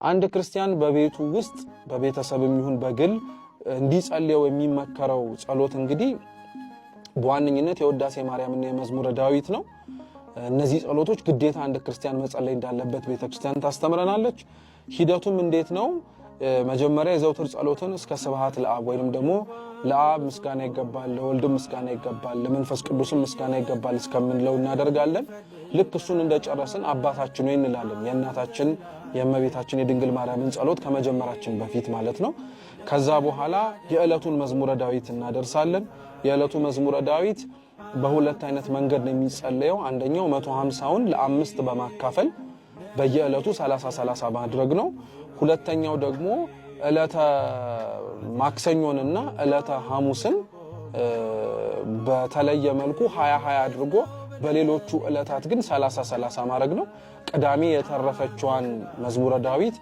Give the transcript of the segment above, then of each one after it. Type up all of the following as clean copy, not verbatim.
አንድ ክርስቲያን በቤቱ ውስጥ በቤተሰብም ይሁን በግል እንዲጸልየው የሚመከረው ጸሎት እንግዲህ በዋነኝነት የውዳሴ ማርያምና የመዝሙረ ዳዊት ነው። እነዚህ ጸሎቶች ግዴታ አንድ ክርስቲያን መጸለይ እንዳለበት ቤተክርስቲያን ታስተምረናለች። ሂደቱም እንዴት ነው? መጀመሪያ የዘውትር ጸሎትን እስከ ስብሐት ለአብ ወይንም ደግሞ ለአብ ምስጋና ይገባል፣ ለወልድም ምስጋና ይገባል፣ ለመንፈስ ቅዱስም ምስጋና ይገባል እስከምንለው እናደርጋለን። ልክ እሱን እንደጨረስን አባታችን ወይ እንላለን። የእናታችን የእመቤታችን የድንግል ማርያምን ጸሎት ከመጀመራችን በፊት ማለት ነው። ከዛ በኋላ የዕለቱን መዝሙረ ዳዊት እናደርሳለን። የዕለቱ መዝሙረ ዳዊት በሁለት አይነት መንገድ ነው የሚጸለየው። አንደኛው 150ውን ለአምስት በማካፈል በየዕለቱ 30 30 ማድረግ ነው። ሁለተኛው ደግሞ ዕለተ ማክሰኞንና ዕለተ ሐሙስን በተለየ መልኩ 20 20 አድርጎ በሌሎቹ ዕለታት ግን 30 30 ማድረግ ነው። ቅዳሜ የተረፈችዋን መዝሙረ ዳዊት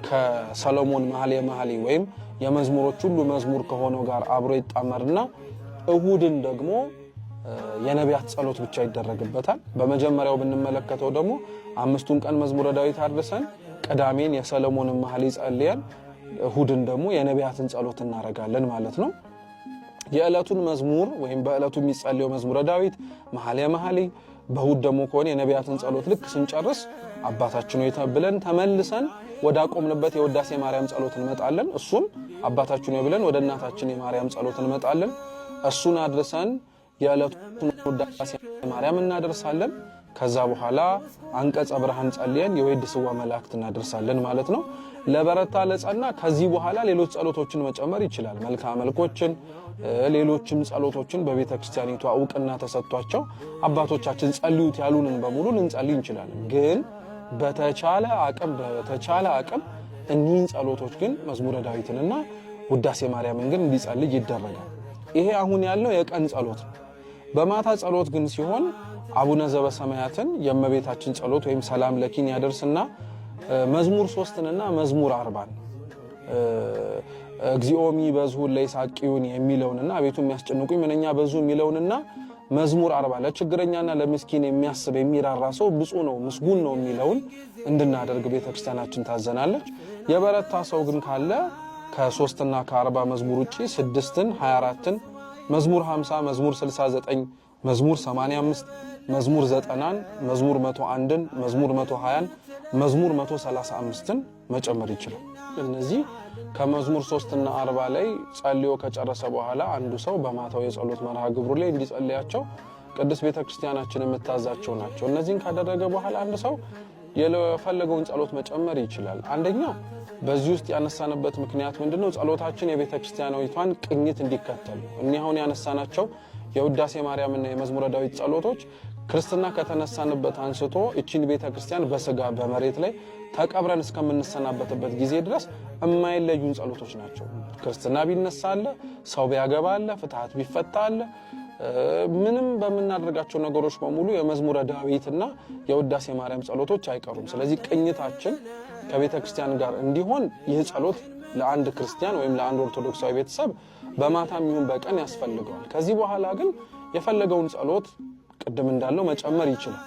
ከሰሎሞን መኃልየ መኃልይ ወይም የመዝሙሮች ሁሉ መዝሙር ከሆነው ጋር አብሮ ይጣመርና እሁድን ደግሞ የነቢያት ጸሎት ብቻ ይደረግበታል። በመጀመሪያው ብንመለከተው ደግሞ አምስቱን ቀን መዝሙረ ዳዊት አድርሰን ቅዳሜን የሰሎሞንን መኃልይ ጸልየን እሁድን ደግሞ የነቢያትን ጸሎት እናደርጋለን ማለት ነው። የዕለቱን መዝሙር ወይም በዕለቱ የሚጸልየው መዝሙረ ዳዊት፣ መኃልየ መኃልይ፣ በእሁድ ደግሞ ከሆነ የነቢያትን ጸሎት ልክ ስንጨርስ አባታችን ሆይ ብለን ተመልሰን ወዳቆምንበት የውዳሴ ማርያም ጸሎት እንመጣለን። እሱም አባታችን ሆይ ብለን ወደ እናታችን የማርያም ጸሎት እንመጣለን። እሱን አድርሰን የዕለቱን ውዳሴ ማርያም እናደርሳለን። ከዛ በኋላ አንቀጸ ብርሃን ጸልየን የወይድ ስዋ መላእክት እናደርሳለን ማለት ነው። ለበረታ ለጸና ከዚህ በኋላ ሌሎች ጸሎቶችን መጨመር ይችላል። መልክዓ መልኮችን፣ ሌሎችም ጸሎቶችን በቤተ ክርስቲያኒቷ እውቅና ተሰጥቷቸው አባቶቻችን ጸልዩት ያሉንን በሙሉ ልንጸልይ እንችላለን። ግን በተቻለ አቅም በተቻለ አቅም እኒህን ጸሎቶች ግን መዝሙረ ዳዊትንና ውዳሴ ማርያምን ግን እንዲጸልይ ይደረጋል። ይሄ አሁን ያለው የቀን ጸሎት ነው። በማታ ጸሎት ግን ሲሆን አቡነ ዘበሰማያትን የእመቤታችን ጸሎት ወይም ሰላም ለኪን ያደርስና መዝሙር 3ንና መዝሙር 40ን እግዚኦሚ በዝሁ ለይሳቅዩን የሚለውንና አቤቱ የሚያስጨንቁኝ ምንኛ በዙ የሚለውንና መዝሙር 40 ለችግረኛና ለምስኪን የሚያስብ የሚራራ ሰው ብፁዕ ነው ምስጉን ነው የሚለውን እንድናደርግ ቤተክርስቲያናችን ታዘናለች። የበረታ ሰው ግን ካለ ከ3ና ከ40 መዝሙር ውጪ 6ን 24ን መዝሙር 50 መዝሙር 69 መዝሙር 85 መዝሙር 90ን መዝሙር 101ን መዝሙር 120ን መዝሙር 135ን መጨመር ይችላል። እነዚህ ከመዝሙር 3 እና 40 ላይ ጸልዮ ከጨረሰ በኋላ አንዱ ሰው በማታው የጸሎት መርሃ ግብሩ ላይ እንዲጸልያቸው ቅድስት ቤተክርስቲያናችን የምታዛቸው ናቸው። እነዚህን ካደረገ በኋላ አንድ ሰው የፈለገውን ጸሎት መጨመር ይችላል። አንደኛ በዚህ ውስጥ ያነሳንበት ምክንያት ምንድነው? ጸሎታችን የቤተ ክርስቲያናዊቷን ቅኝት እንዲከተሉ። እኒህ አሁን ያነሳናቸው የውዳሴ ማርያምና የመዝሙረ ዳዊት ጸሎቶች ክርስትና ከተነሳንበት አንስቶ እቺን ቤተ ክርስቲያን በስጋ በመሬት ላይ ተቀብረን እስከምንሰናበትበት ጊዜ ድረስ የማይለዩን ጸሎቶች ናቸው። ክርስትና ቢነሳ አለ፣ ሰው ቢያገባ አለ፣ ፍትሐት ቢፈታ አለ። ምንም በምናደርጋቸው ነገሮች በሙሉ የመዝሙረ ዳዊትና የውዳሴ ማርያም ጸሎቶች አይቀሩም። ስለዚህ ቅኝታችን ከቤተ ክርስቲያን ጋር እንዲሆን ይህ ጸሎት ለአንድ ክርስቲያን ወይም ለአንድ ኦርቶዶክሳዊ ቤተሰብ በማታም ይሁን በቀን ያስፈልገዋል። ከዚህ በኋላ ግን የፈለገውን ጸሎት ቅድም እንዳለው መጨመር ይችላል።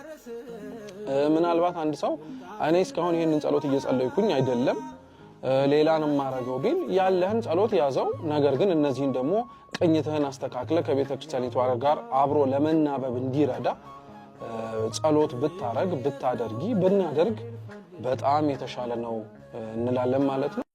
ምናልባት አንድ ሰው እኔ እስካሁን ይህንን ጸሎት እየጸለይኩኝ አይደለም ሌላን ማረገው ቢል ያለህን ጸሎት ያዘው። ነገር ግን እነዚህን ደግሞ ቅኝትህን አስተካክለ ከቤተ ክርስቲያኒቷ ጋር አብሮ ለመናበብ እንዲረዳ ጸሎት ብታረግ ብታደርጊ ብናደርግ በጣም የተሻለ ነው እንላለን ማለት ነው።